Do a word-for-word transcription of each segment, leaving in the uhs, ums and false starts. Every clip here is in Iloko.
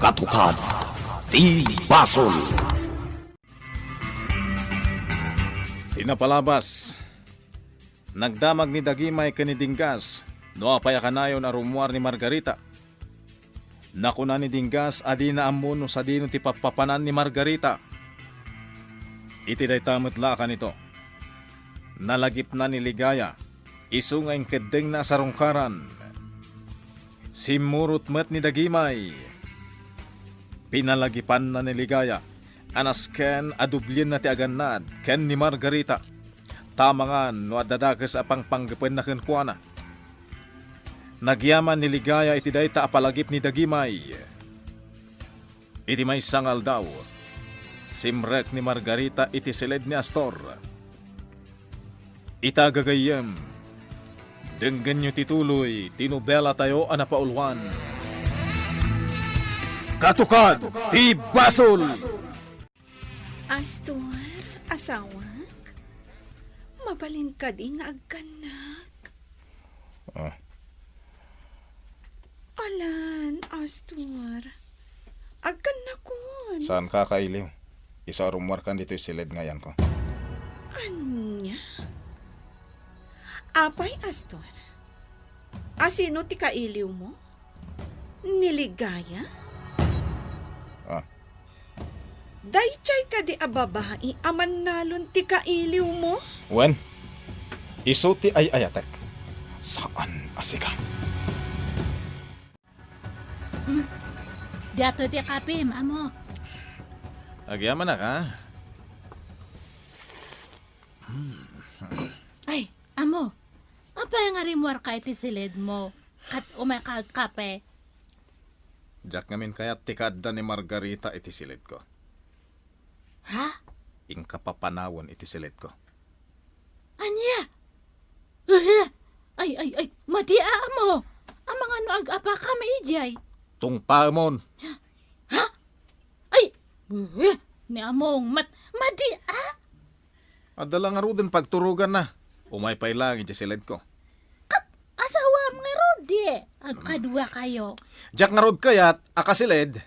Katukad ti basol. Ti napalabas, nagdamag ni Dagimay ken ni Dinggas no apay a kanayon a rummuar ni Margarita. Nakuna ni Dinggas a dina ammo no sadino ti pappapanan ni Margarita. Iti dayta met la a kanito, nalagipna ni Ligaya, isu nga inkeddengna a sarungkaran. Simmurot met ni Dagimay. Pinalagipanna ni Ligaya a nasken a dublienna ti agannad ken ni Margarita, ta amangan no adda dakes a pangpanggepenna kenkuana. Nagyaman ni Ligaya iti dayta a palagip ni Dagimay. Iti maysa nga aldaw, simrek ni Margarita iti siled ni Astor. Ita gagayyem, denggenyo ti tuloy ti nobelatayo a napauluan, Katukad ti Basol! Astor, asawak, mabalin kadi nga agkannak? Ah. Alan, Astor, agkannakon. Saan ka kailiw? Isu a rummuarkan ditoy siled nga ayanko. Ania? Apay, Astor, asino ti kailiwmo? Ni Ligaya? Ah. Daydiay kadi a babai a mannalon ti kailiwmo? Wen, isu ti ay-ayatek. Saan a sika. Hmm. Diato ti kapim, amo. Agyamanak, a? Ay, amo. Apay nga rimmuarka iti siledmo? Ket umayka agkape? Diak ngamin kayat ti kaadda ni Margarita iti siledko. Ha? Inka papanawen iti siledko. Ania? Eh, ay, ay, ay, madi a, amo. Amangan no ag-apakam idiay. Tungpaemon. Ha? Ay, eh, ni among mat-, madi a? Adda la ngaruden pagturoganna. Umay pay laeng idiay siledko. Ket asawam ngarud, di agkadua kayo. Diak ngarud kayat a kasiled.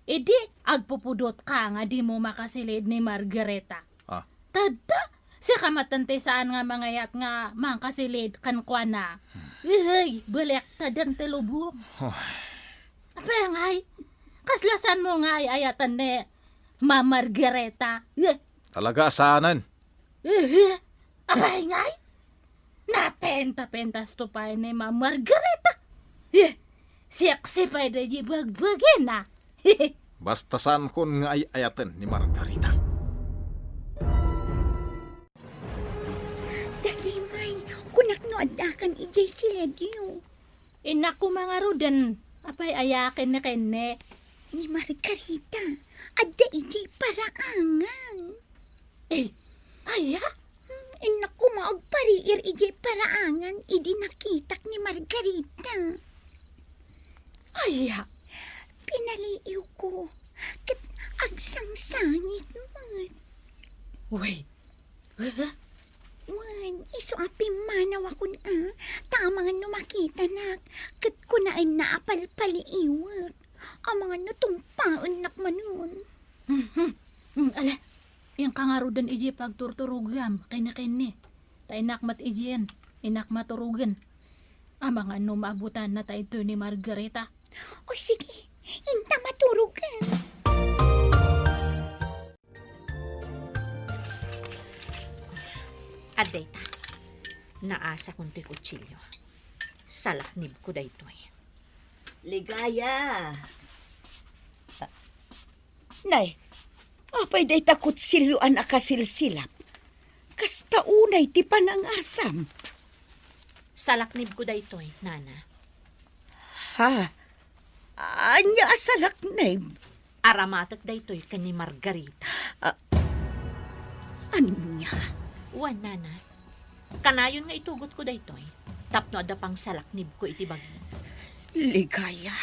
Idi agpupudotka nga dimo makasiled ni Margarita. Ah. Tadta, sika maten ti saan nga mangayat nga mangkasiled kenkuana. Hmm. Ehey, baliktad ti lubong. Huh. Apay ngay, kasla saanmo nga ay-ayaten ni Ma Margarita? Eh. Talaga a saanen. Eh, apay ngay? Napenta-pentasto pay ni Ma Margarita. Eh, sexy pay daydi bagbagina. Basta saankon nga ay-ayaten ni Margarita. Dagimay, kunak no addakan idiay siledyo. Innak koma ngaruden, apay aya kenni kenni? Ni Margarita, adda idiay paraangan. Eh, aya? Hmm, innak koma agpariir idiay paraangan idi nakitak ni Margarita. Aya? Pinaliiwko, ket agsangsangit met. Uy, Wen, isu a pimmanawakon a, ta amangan no makitanak, ket kunaenna a palpaliiwek. Amangan no tungpaennak manen. Mhm. Mm, ala, inka ngaruden idiay pagturturogam kenni kenni. Ta innak met idiayen, innak maturogen. Amangan no maabutanna daytoy ni Margarita. O sige, inta maturogen. Adda ita. Naasakon toy kutsilio. Salaknibko daytoy. Ligaya! Nay, apay dayta kutsilio a nakasilsilap? Kasta unay ti panangasam. Salaknibko daytoy, nana. Ha? Ania a salaknib? Aramatek daytoy ken ni Margarita. Ah, ania? Wen, nana. Kanayon nga itugotko daytoy tapno adda pangsalaknibko iti bagi. Ligaya.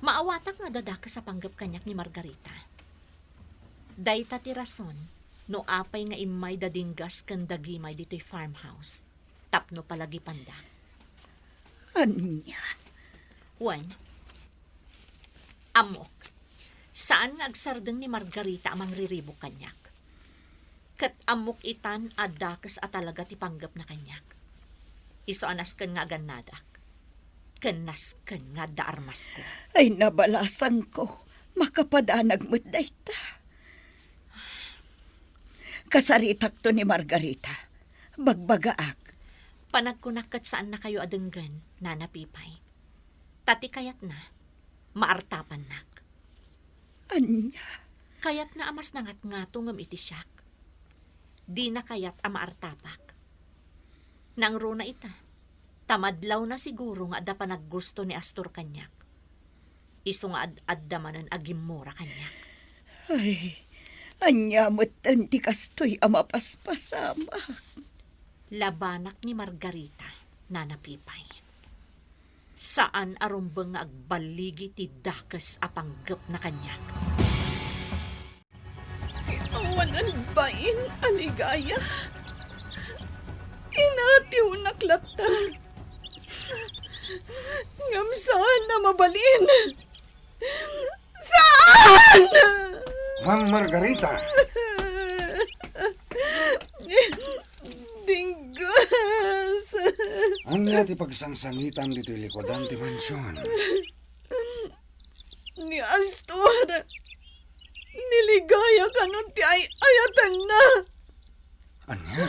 Maawatak nga adda dakes a panggep kaniak ni Margarita. Dayta ti rason no apay nga immay da Dinggas ken da Gimay ditoy farmhouse tapno palagipanda. Ania? Wen, Ammok, saan nga agsardeng ni Margarita a mangriribuk kaniak. Ket ammok itan a dakes a talaga ti panggepna kaniak. Isu a nasken nga agannadak, ken nasken nga adda armasko. Ay, nabalasangko, makapadanag met dayta. Kasaritakto ni Margarita. Bagbagaak. Panagkunak ket saannakayo a denggen, Nana Pipay. Ta ti kayatna, maartapannak. Ania? Kayatna a mas nangatngato ngem iti siak. Dina kayat a maartapak. Nangruna ita, ta madlawna siguro nga adda panaggusto ni Astor kaniak. Isu nga ad-adda manen a gimmura kaniak. Ay, ania metten ti kastoy a mapaspasamak? Labanak ni Margarita, Nana Pipay. Saan a rumbeng nga agballigi ti dakes a panggepna kaniak. Ti awan albain a ligaya. Inatiwnak latta. Ngem saan a mabalin. Saan? Ma'am Margarita. Dinggas. Ania ti pagsangsangitam ditoy likudan ti mansion? Ni Astor, ni Ligaya kanon ti ay-ayatenna. Ania?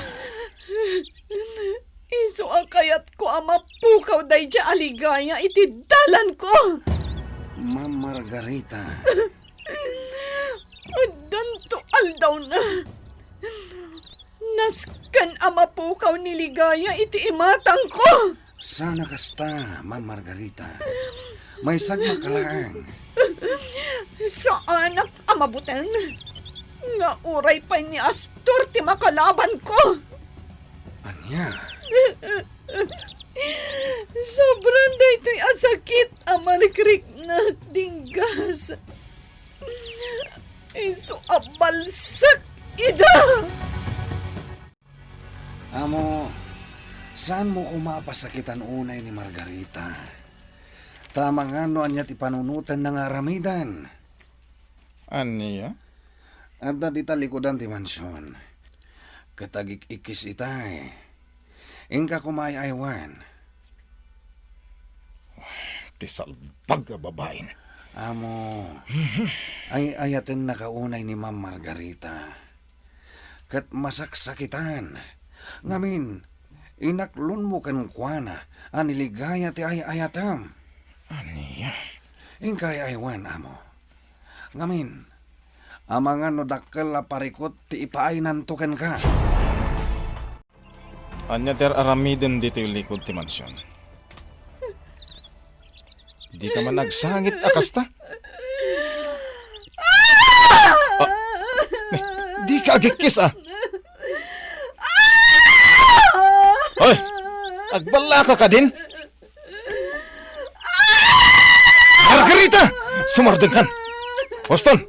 Isu a kayatko a mapukaw daydiay a ligaya iti dalanko. Ma'am Margarita. Addanto aldawna. Nasken a mapukaw ni Ligaya iti imatangko. Saan a kasta, Ma'am Margarita. Maysagmak laeng. Saanak a mabuteng nga uray pay ni Astor ti makalabanko. Ania? Sobran daytoy a sakit a marikriknak, Dinggas. Isu a balsek ida! Amo, saanmo koma a pasakitan unay ni Margarita? Ta amangan no ania ti panunotenna nga aramiden. Ania? Adda dita likudan ti mansion. Ket agik-ikkis itay. Inka koma ay-aywan. Ti salbag a babain. Amo, ay-ayatennaka unay ni Ma'am Margarita. Ket masaksakitan. Ngamin, inaklonmo kenkuana a ni Ligaya ti ay-ayatem. Ania? Inka ay-aywan, amo. Ngamin, amangan no dakkel a parikut ti ipaaynan to kenka. Ania ti ar-aramiden ditoy likud ti mansion? Dika man agsangit a kasta? Ah, dika agikkis, a? Hoy! Agballaka kadin? Margarita! Sumardengkan! Boston!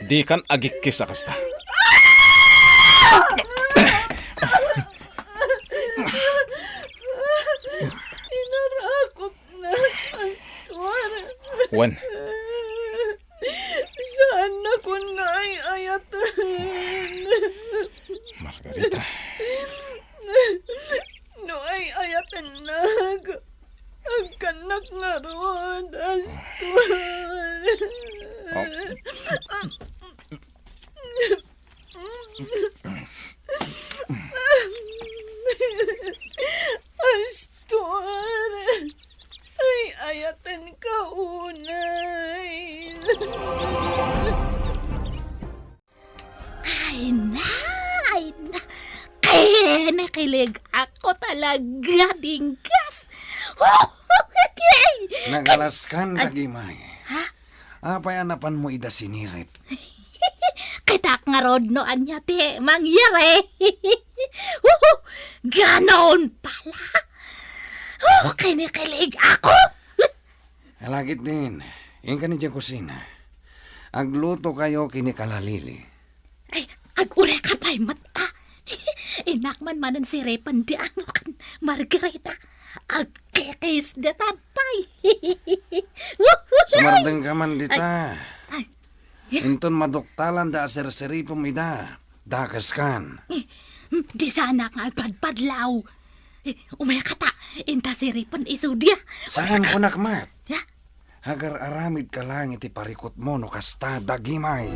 Dikan agikkis a kasta. Inarakopnak, Astor. Wen. Saannakon nga ay-ayaten. Margarita. No ay-ayatennak, agkannak ngarud, Astor. Oh. Astor, ay-ayatenka unay. Ay na, ay na. Kinikilig ako talaga, Dinggas. Nagalaskan, ay, Dagimay. Ha? Apay a napanmo ida sinirip? Kitak ngarud no ania ti mangyari. Huhu! Ganon pala. Huh, kinikilig ako. Alagitdin, inka idiay kusina. Aglutokayo ken ni Kalalili. Ay, ag-ureka pay met, a. Innak man manen siripen ti amo ken Margarita. Agkikis dita pay. Sumardengka man dita. Ay. Inton maduktalanda a sirsiripem ida, dakeskan. Eh, di saanak nga agpadpadlaw. Eh, umayka ta, inta siripen isu dia. Saan ko nakmat? Ya? Agar-aramidka laeng iti parikutmo no kasta, dagimay.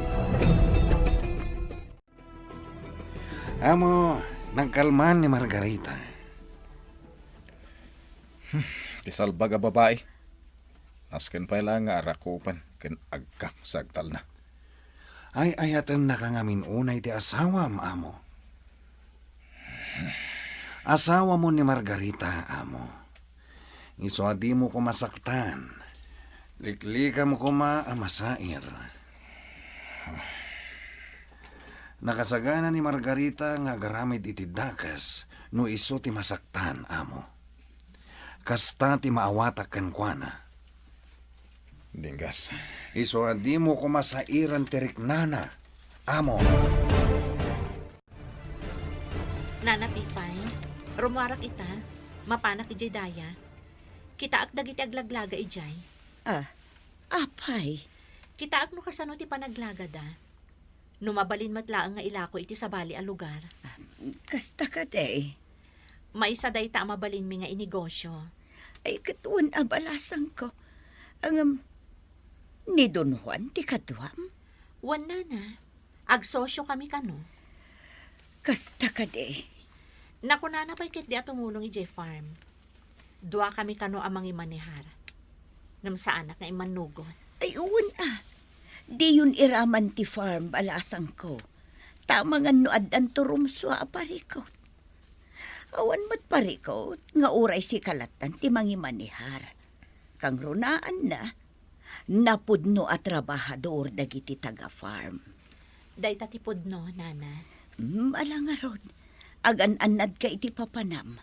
Amo, nagkalman ni Margarita. Hmm, ti salbag a babai. Nasken pay laeng nga arakupen ken agkam sa agtalna. Ay-ayatennaka ngamin unay ti asawam, amo. Asawamon ni Margarita, amo. Isu a dimo koma saktan. Liklikam koma a masair. Nakasagana ni Margarita nga agaramid iti dakes no isu ti masaktan, amo. Kasta ti maawatak kenkuana. Dinggas. Isu a dimo koma sairen ti riknana, amo. Nana Pipay, rumuarak ita. Mapanak idiay daya. Kitaak dagiti aglaglaga idiay. Ah, apay? Kitaak no kasano ti panaglagada. No mabalin met laeng nga ilako iti sabali a lugar. Ah, kasta kadi. Maysa dayta a mabalinmi nga inegosyo. Ay, ket wen a balasangko. Ngem, ni Don Juan ti kaduam? Wen, nana. Agsosyokami kano. Kasta kadi. Nakunana pay ketdi a tumulong idiay farm. Duakami kano a mangimanehar. Ngem saanak nga immannugot. Ay, wen a. Diyon iraman ti farm, balasangko. Ta amangan no addanto rumsua a parikut. Awan met parikut nga uray sika lattan ti mangimanehar. Kangrunaanna, napudno a trabahador dagiti taga-farm. Dayta ti pudno, nana. Mm, ala ngarud. Agan-annadka iti papanam.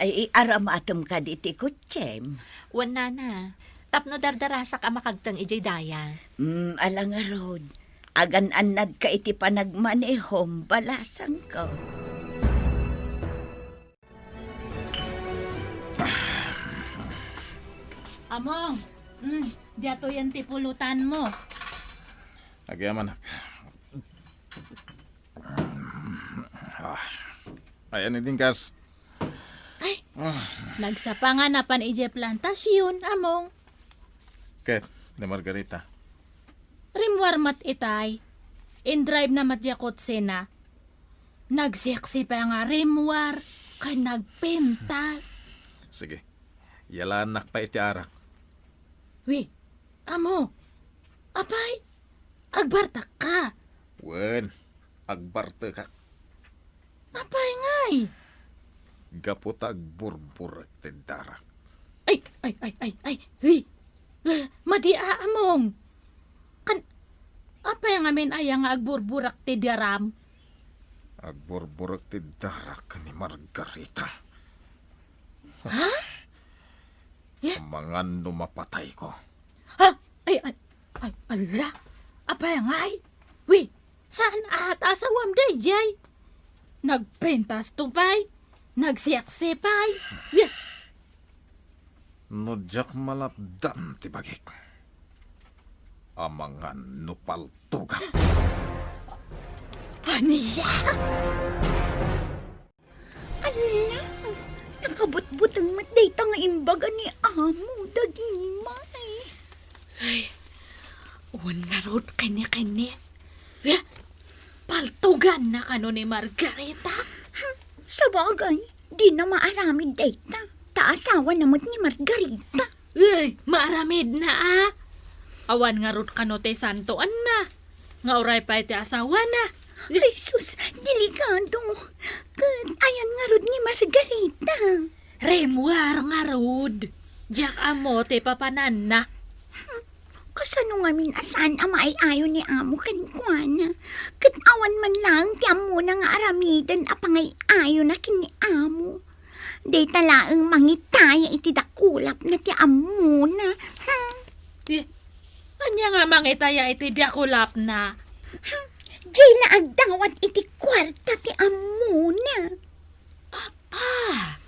Ay, aramatem kadi ti kotsem. Wen, nana. Tapno dardarasak a makagteng idiay daya. Mm, ala ngarud. Agan-annadka iti panagmanehom, balasangko. Among, mm, diatoyen ti pulutanmo. Agyamanak. Ah, ayan ni Dingkas. Ay, nagsapa nga napan idiay plantasyon, Among. Ket, ni Margarita. Rimmuar met itay. Indrive na met diay kotsena. Nagseksi pay nga rimmuar, ken nagpintas. Sige. Yalaannak pay iti arak. Wi, Amo. Apay, agbartakka? Wen, agbartekak. Apay ngay? Gapu ta agburburek ti darak. Ay, ay, ay, ay, ay, wi. Eh, madi a, Among. Kan, apay ngamin aya nga agburburek ti daram? Agburburek ti darak ni Margarita. Ha? Eh? Amangan no mapatayko. Ha? Ay, ay, ay, ala? Apay ngay? Wi, saan a ta asawam daydiay? Nagpintas to pay? Nagseksi pay? Wi. No diak malapdan ti bagik, amangan no paltogak. Ania? Ala, nakabutbuteng met dayta nga imbaga ni Amo, dagimay. Ay, wen ngarud keni-keni. Eh, paltuganna kano ni Margarita? Hmm, sabagay, dina maaramid dayta. Ta asawana met ni Margarita. Uy, maaramidna a. Awan ngarud kano ti santoanna nga uray pay ti asawana. Ay, sus, delikado. Ket ayan ngarud ni Margarita? Rimmuar ngarud. Diak ammo ti papananna. Hmm, kasano ngamin a saan a maay-ayo ni Amo kenkuana? Ket awan man laeng ti ammona nga aramiden a pangay-ayona ken ni Amo. Dayta laeng mangitaya iti dakulapna ti ammona. Hmm. Eh, ania nga mangitaya iti dakulapna? Hmm. Diay la agdawat iti kuarta ti ammona. Ah, ah.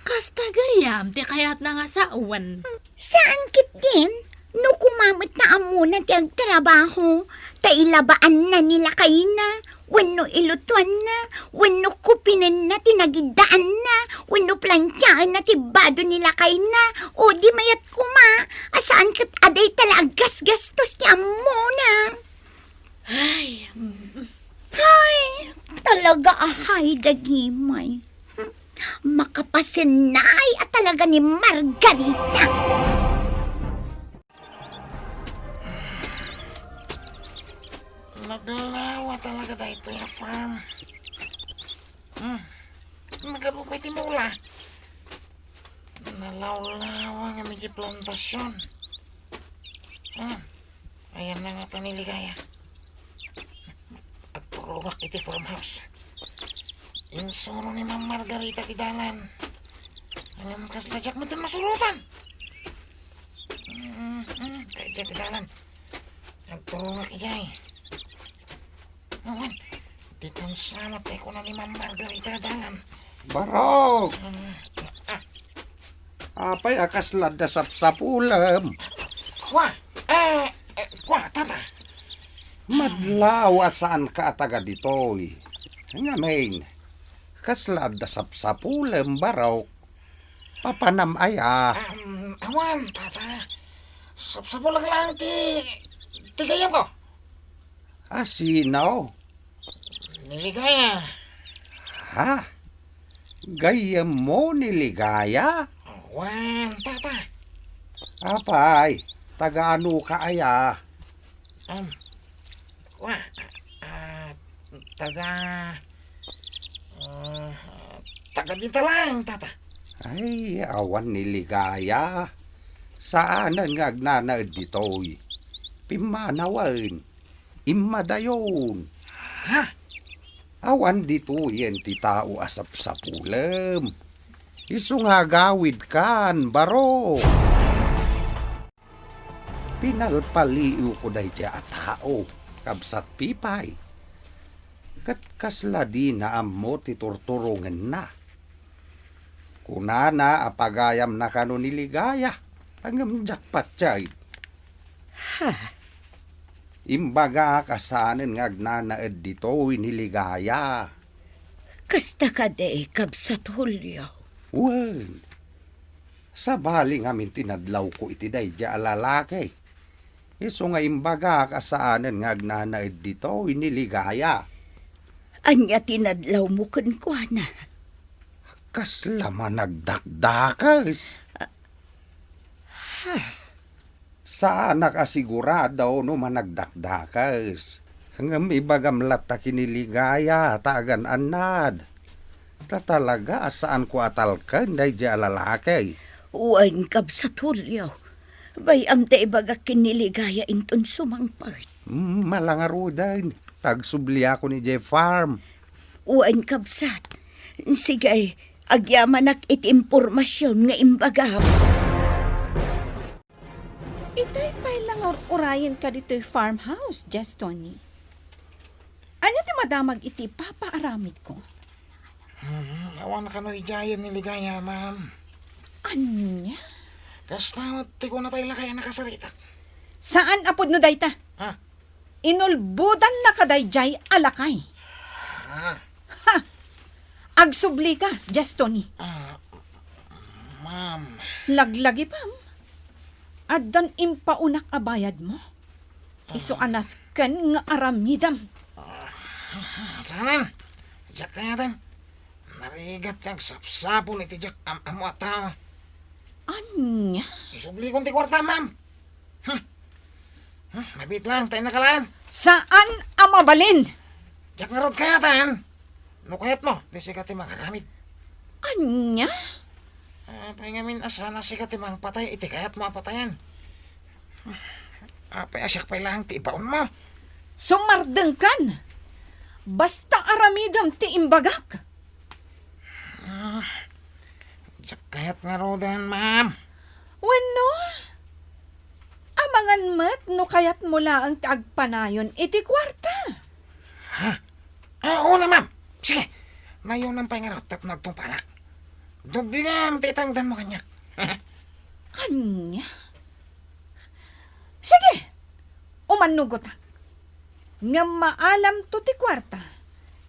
Kasta gayam ti kayatna nga sawen. Hmm. Saan ketdin? No Sapa met nga ammona ti agtrabaho, ta ilabaanna ni lakayna, wenno ilutoanna, wenno kupinenna ti nagiddaanna, wenno plantiaenna ti bado ni lakayna, o di mayat koma, a saan ket a dayta la aggasgastos ti ammona. Ay, mm. Ay, talaga a hay dagimay. Makapasennay a talaga ni Margarita. Naglawa talaga daytoy a farm. Hmm. Nagadu pay ti mula. Nalawlawa nga midi plantasion. Hmm. Ayan na nga ta ni Ligaya. Agturongak iti farmhouse. Insuro ni Ma'am Margarita ti dalan. Ngem kasla diak met masurotan. Mm, mm, kayat ti dalan. Agturongak idiay. Awan, ditan sa met ti kuna ni Ma'am Margarita dalan. Barok! Mm, ah. Apay a kasla adda sapsapulem? Kua, eh, eh, kua, tata. Madlaw a saanka a taga ditoy. Ngamin, kasla adda sapsapulem, Barok? Papanam aya? Um, awan, tata. Sapsapulek lang ti, ti gayyemko. A sino? Ni Ligaya. Ha? Gayyemmo ni Ligaya? Wen, tata. Apay, taga anoka aya? Um, wa, ah, taga, ah, taga dita lang, tata. Ay, awan ni Ligaya. Saanen nga agnanaed ditoy. Pimmanawen. Immadayon. Ha? Awan ditoyen ti tao a sapsapulem. Isu nga agawidkan, baro. Pinalpaliiwko daydiay a tao, kabsat Pipay. Ket kasla dina ammo ti turturongenna. Kunana a pagayamna kano ni Ligaya, ngem diak patien. Ha? Imbagak a saanen nga agnanaed ditoy ni Ligaya. Kasta kadi, kabsat Julio? Wen, sabali ngamin ti nadlawko iti daydiay a lalaki. Isu nga imbagak a saanen nga agnanaed ditoy ni Ligaya. Ania ti nadlawmo kenkuana? Kasla managdakdakes. Ah, ha. Saanak a sigurado no managdakdakes. Ngem ibagam latta ken ni Ligaya ta agan-annad. Ta talaga a saanko a talken daydiay a lalaki. Wen, kabsat Julio. Bay-am ta ibagak ken ni Ligaya inton sumangpet. Mm, mala ngaruden, ta agsubliakon idiay farm. Wen, kabsat. Sige, agyamanak iti impormasion nga imbagam. Itay pay la nga ur-urayenka ditoy farmhouse, Jess Tony. Ania ti madamag iti ipapaaramidko? Hmm, awan kano idiayen ni Ligaya, ma'am. Ania? Kasta met ti kunatay lakay a nakasaritak. Saan a pudno dayta? Ha? Inulbodannaka daydiay a lakay. Ah. Ha! Agsublika, Jess Tony. Ah, ma'am. Laglagipem. Addan impaonak a bayadmo. Isu a nasken nga aramidem. Ah, saanen. Diak kayaten. Narigat nga agsapsapul iti diak am-ammo a tao. Ania? Isublikon ti kuarta, ma'am. Hmm. Hmm, mabiit lang, ta innak a laeng. Saan a mabalin? Diak ngarud kayaten. No kayatmo, ti sika ti mangaramid. Ania? Apay ngamin a saan a sika ti mangpatay iti kayatmo a patayen? Apay a siak pay laeng ti ibaonmo? Sumardengkan! Basta aramidem ti imbagak. Ah, diak kayat ngaruden, ma'am. Wenno, amangan met no kayatmo laeng ti agpanayon iti kuarta. Ha? Ah, una, ma'am. Sige, nayonam pay ngarud tapno agtungpalak. Doblem ti itangdanmo kaniak. Ania? Sige, pannugotak. Ngem maalamto ti kuarta,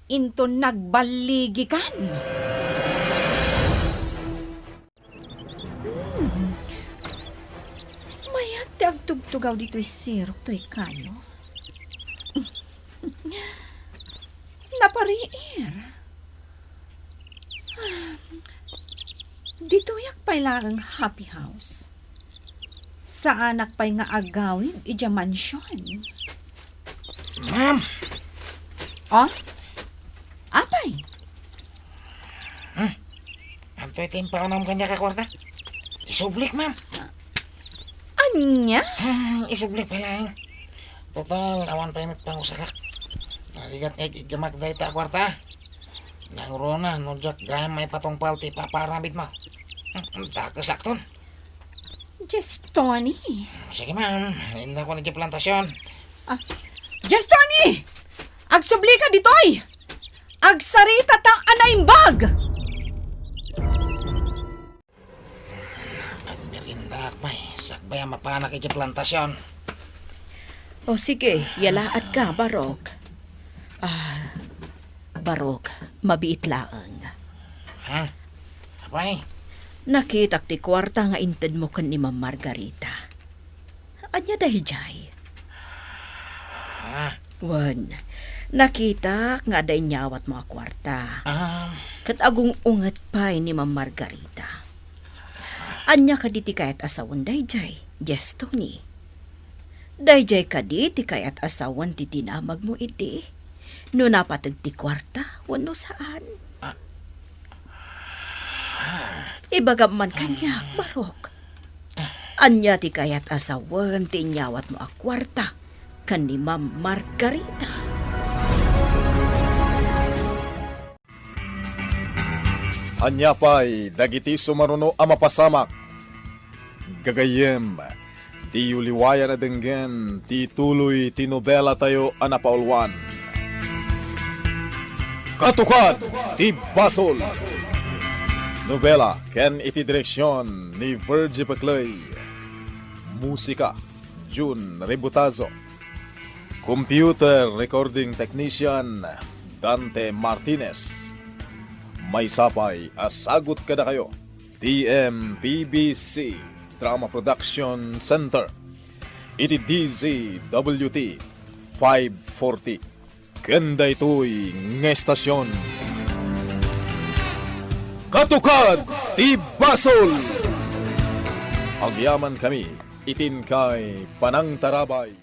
inton nagballigikan. Hmm. Mayat ti agtugtugaw ditoy sirok toy kayo. Napariir. Ditoyak pay laeng happy house. Saanak pay nga agawid idiay mansion. Ma'am! Oh? Apay? Hmm? Antoy ti impaunam kaniak a kuarta? Isublik, ma'am. Ania? Hmm, isublik pay laeng. Total, awan pay met pangusarak. Narigat nga iggamak dayta a kuarta. Nangruna, no diak gayam maipatungpal ti ipapaaramidmo. Hmm, dakesakton. Dies, Tony. Sige, ma'am. Innak idiay plantasion. Ah, Dies, Tony! Agsublika ditoy! Agsaritata a naimbag! Agmeriendaak pay, sakbay a mapanak idiay plantasion. O sige, yalaadka, Barok. Ah, Barok, mabiit laeng. Ha? Apay? Nakitak ti kuarta nga intedmo ken ni Ma'am Margarita. Ania daydiay? Ah. Wen, nakitak nga adda inyawatmo a kuarta. Ah. Ket agung-unget pay ni Ma'am Margarita. Ania kadi ti kayat a sawen daydiay, Dies, Tony? Daydiay kadi ti kayat a sawen ti dinamagmo idi? No napateg ti kuarta wenno saan? Ah. Ibagam man kaniak, Barok. Ania ti kayat a sawen ti inyawatmo a kuarta ken ni Ma'am Margarita? Ania pay dagiti sumaruno a mapasamak? Gagayyem, diyo liwayan a denggen ti tuloy ti nobelatayo a napauluan, Katukad ti Basol. Nobela ken iti direksion ni Virgie Peclay. Musika, Jun Rebutazo. Computer Recording Technician, Dante Martinez. Maysa pay a sagut kadakayo, T M P B C Drama Production Center, iti D Z W T five forty. Ken daytoy nga estasion, Katukad ti Basol! Agyamankami iti inkay panangtarabay.